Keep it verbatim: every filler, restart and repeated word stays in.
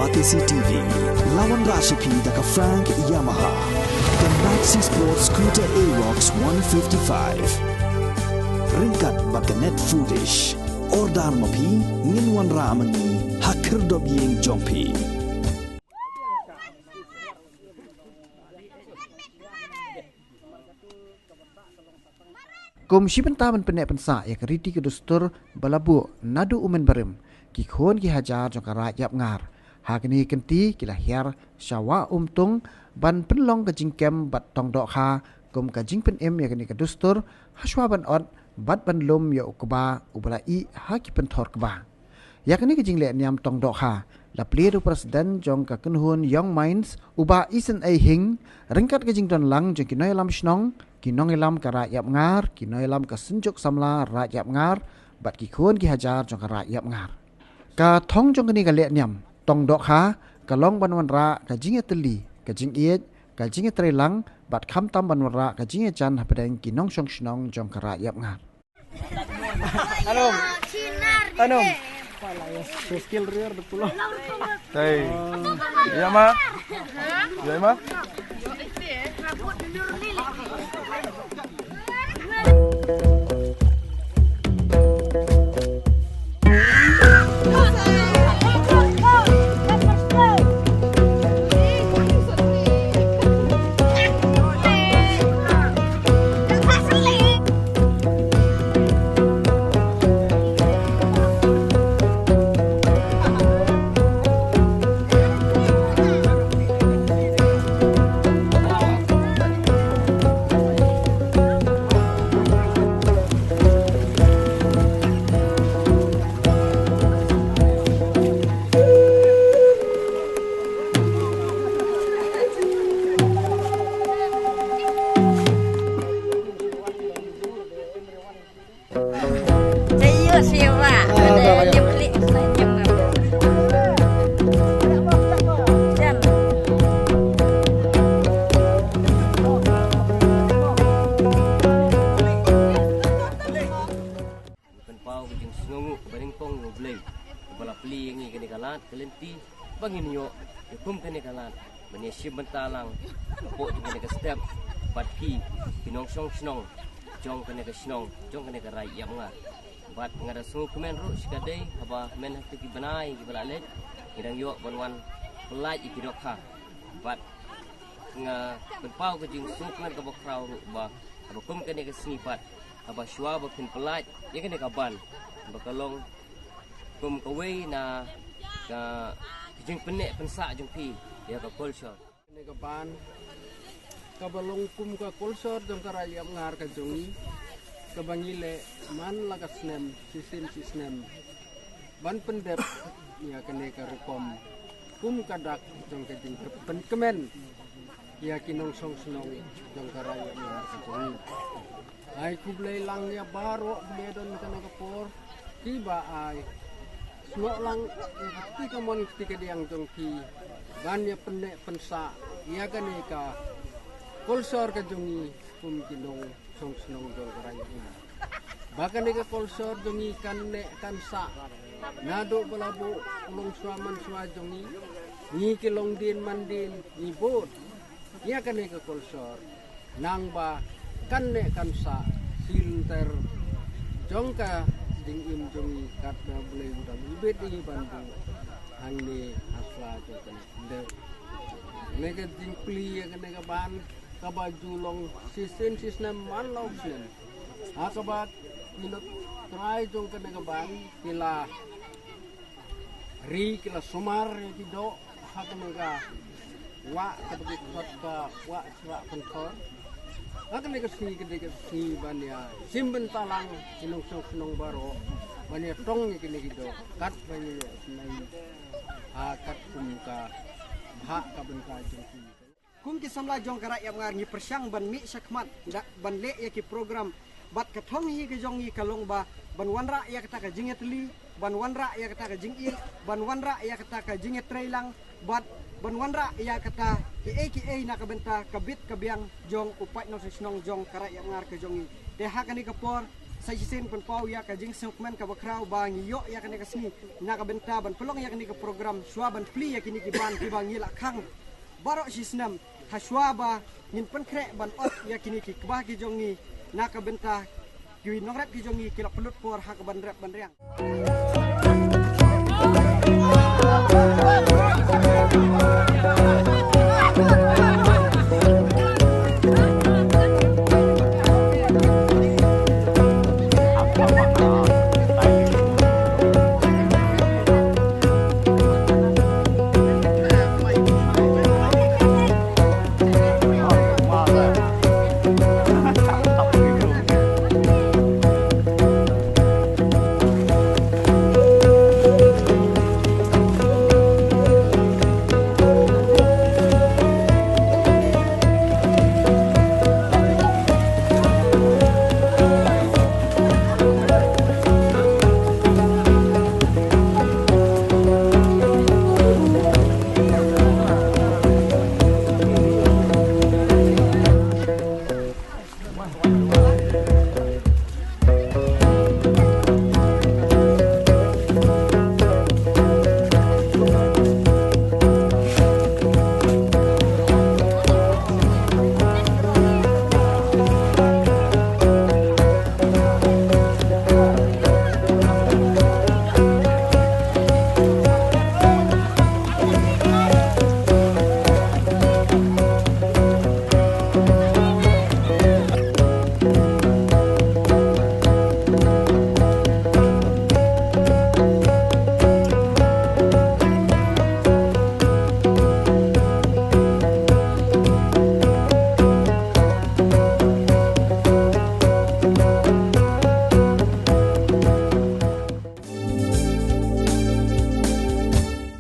R T C T V, la wanrah sha phi da ka Frank Yamaha, ka Maxi Sport Scooter Aerox one fifty-five. Ryngkat bad ka Net Foodish. Order ma phi, ngin wanrah ma ngi ha khyrdop ïing jong phi. Kum shi bynta ban pynneh pynsah ïa ka riti ka dustur ba la buh naduh u mynbarim, ki khun ki hajar jong ka Raid Ïapngar ha kane ka kynti ki la hiar sha Wah Umtung ban pynlong ka jingkem bad tong dohkha kum ka jingpynim ïa kane ka dustur, ha shuwa ban ot bad ban lum ïa u kba uba la ih ha ki pynthor kba. Ïa kane ka jingleh niam tong dohkha la plie da u president jong ka kynhun Young Minds, u Bah Isynei Hing, ryngkat ka jingdon lang jong ki nongïalam shnong, ki nongïalam ka Raid Ïapngar, ki nongïalam ka Synjuk Samla Raid Ïapngar bad ki khun ki hajar jong ka Raid Ïapngar. Ka thong jong kane ka leh niam tong dohkha ka long ban wanrah ka jingïatylli, ka jingïeit, ka jingïatreilang bad khamtam ban wanrah ka jingïajan hapdeng ki nongshong shnong jong ka Raid Ïapngar. Tanom. Tanom. Skill rear de pulo. Hey. Iya ma. Iya ma. Ngi pynpaw ka jingsngewnguh kaba nyngkong ïa U Blei uba la plie ïa ngi kane ka lad ka lynti ba ngin ïoh ïa kum kane ka lad ban ïashim bynta lang hapoh jong kane ka step bad ki, ki nongshong shnong jong kane ka shnong, jong kane ka Raid Ïapngar. Bad nga da sngewkmen ruh shikatdei haba mynta ha kito ki bnai kiba la leit ngi dang ïoh ban wan pyllait ïa ki dohkha. Bad nga pynpaw ka jingsngewkmen kaba khraw ruh ba haba kum kane ka sngi pat, haba shuwa ba kin pyllait ïa kane ka ban, ba ka long kum kawei na ka, ka jingpynneh pynsah jong phi ïa ka culture. Kane ka ban kaba long kum ka culture jong ka Raid Ïapngar ka jong ngi, kaba ngi leh man la ka snem shisien shisnem ban pyndep ïa kane ka rukom kum ka dak jong ka jingpynkmen ïa ki nongshong shnong jong ka Raid Ïapngar ka jong ngi. Ai khublei lang ïa baroh kiba don ha kane ka por, kiba ai snoh lang ïa ka kti kamon kti kadiang jong ki ban ïa pynneh pynsah ïa kane ka culture ka jong ngi kum ki nongshong shnong jong ka Raid Ïapngar. Ba kane ka culture jong ngi kan neh kan sah naduh ba la buh u longshuwa manshuwa jong ngi, ngi ki longdien mandien ngi bud ïa kane ka culture. Nangba kan neh kan sah shilynter jong ka jingim jong ngi katba U Blei u dang ibit ïa ngi ban buh hangne ha sla jong kane ka khyndew. Kane ka jingplie ïa kane ka ban kaba ju long shisien shisnem man la u snem, ha kaba ki nongtrai jong kane ka ban ki la ri, ki la sumar ïa ki doh ha kane ka wah kaba ki khot ka Wah Shrah Pynthor. Ha kane ka sngi ka dei ka sngi ban ïa shim bynta lang ki nongshong shnong baroh ban ïa tong ïa kine ki doh katba ngi ïoh sngewsih ha katkum ka bhah ka bynta jong ki. Kum ki samla jong ka Raid Ïapngar ngi pyrshang ban mih shakhmat da ban leh ïa ki program, bad ka thong hi ka jong ngi ka long ba ban wanrah ïa kata ka jingïatylli, ban wanrah ïa kata ka jingïeit, ban wanrah ïa kata ka jingïatreilang, bad ban wanrah ïa kata kiei kiei na ka bynta ka bit ka biang jong u paid nongshong shnong jong ka Raid Ïapngar ka jong ngi. Te ha kane ka por Sa shisien pynpaw ïa ka jingsngewkmen kaba khraw ba ngi ïoh ïa kane ka sngi na ka bynta ban pynlong ïa kane ka program shuwa ban plie ïa kine ki band kiba ngi la khang baroh shi snem ha shuwa ba ngin pynkhreh ban ot ïa kine ki kba ki jong ngi na ka bynta ki nongrep ki jong ngi ki la pynlut por ha ka ban rep ban riang.